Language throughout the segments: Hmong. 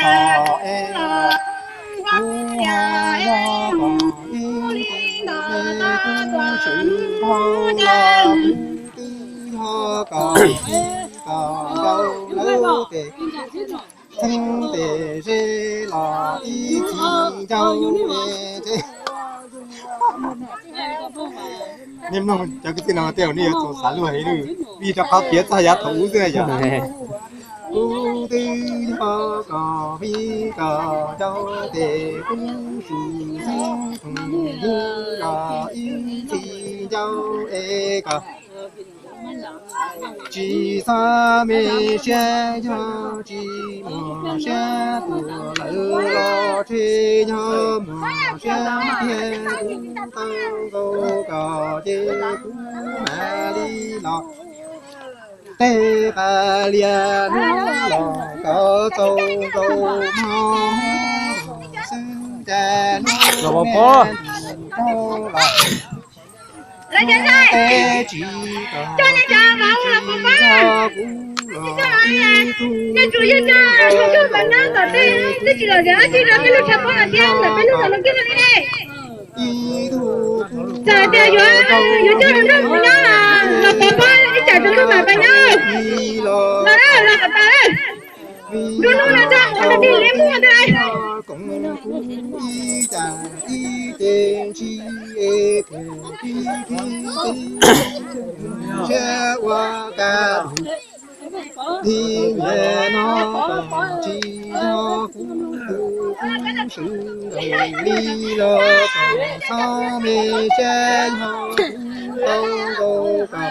Thaum es kuv yog kom ib tug me kub swm dhau los kuv twb yog kom es kom ncau lawv tes txheeb tes ze los ib txhis ncau es. Nej mloog cov kwv tij no tej zaum nej yuav txaus xav luaj li, vim rau qhov piav txog yav thaum ub xwb yom. Kuv twb yog kom vij kom ncau tes kub swm xeeb khoom yug los ib txhis ncau es kom tsis txhob me siab, yog tsis muaj siab tuaj lawm los tsev, yog muaj siab tiag kuv tau nkaus kom ces kuv mam li los. Tej qas lias hnub los kom txaus nkaus mog, xwb cas hnub rau los. Tej tsis kom tsis yog kuv los ib tug ib tug kuv los ib los koom kuv ib cas ib ce ntsis es tiag tiag siab ua ka li niam no kom tsis yog kuv tus kub swm nkaus li los kom txhob me siab, yog kuv tau nkaus kom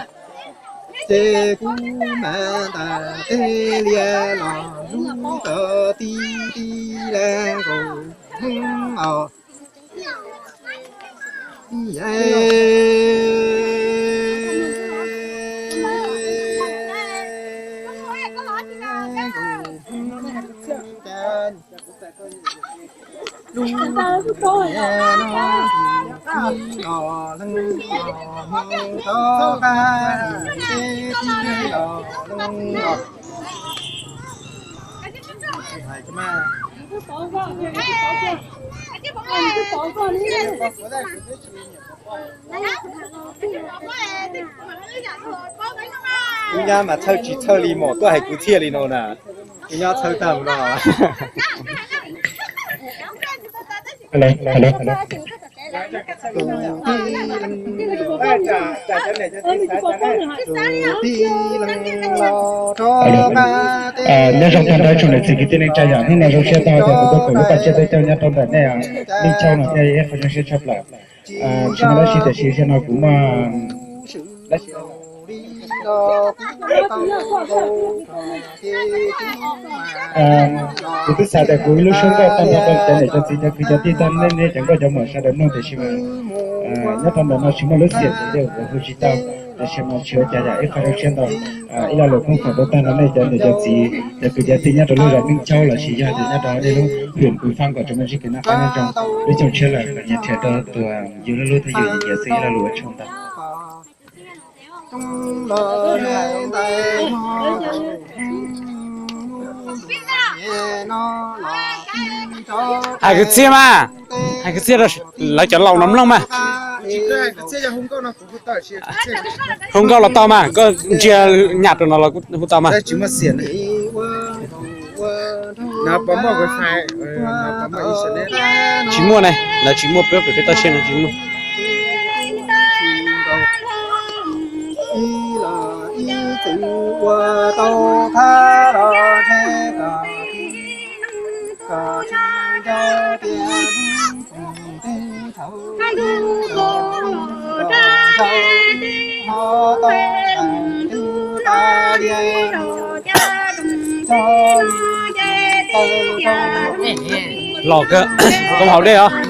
ces kuv mam ntas tej lias los hnub kom tib tib laj nkaus hnub os. Kuv nyab mas txhawj tsis txhawj li mas tuaj hais kwv txhiaj li no na. Kuv nyab txhawj tag mus no. Nyob zoo tag nrho tsoom niam txiv kwv tij neej tsa yom, hnub no zoo siab tag tias kuv tuaj koom lub paj tsiab teb caug nyob rau ntawm nej Meej Chauj no thiab ib qho zoo siab tshaj plaws. Tsis muaj dab tsi tiam sis zaum no kuv muaj dab tsi kuv twb xav tias kuv ib lub suab nkauj tag nrho rau cov niam cov txiv cov kwv cov tij tag, nej cov nkauj cov muam sawv daws mloog tiam sis mas nyob rau ntawm no tsis muaj lub xiam ces ua hu tsis tau. Tiam sis mas tsis ua cas, yog ib qho zoo siab ntau. Ib lo lus koob foom rau tag nrho nej cov niam cov txiv cov kwv cov tij nyob rau lub zos Meej Chauj los sis yog tias nyob rau nej lub huyện Mù Cang Chải tsoom me sawv daws noj qab nyob zoo, lub xyoo tshiab lawm nyias nrhiav rau tus yus hlub hlub thiab yus nyiam nyiam xwb, ib lo lus ua tsaug ntau. Hais kwv txhiaj mas, hais kwv txhiaj rau lawv cov laus no mloog mas. Hu nkauj los tau mas, koj ntsia nyam rau no los hu tau mas. Tsis muaj ne, lawv tsis muaj, peb pem peb toj siab no tsis muaj. Los kawg, koob haus dej os.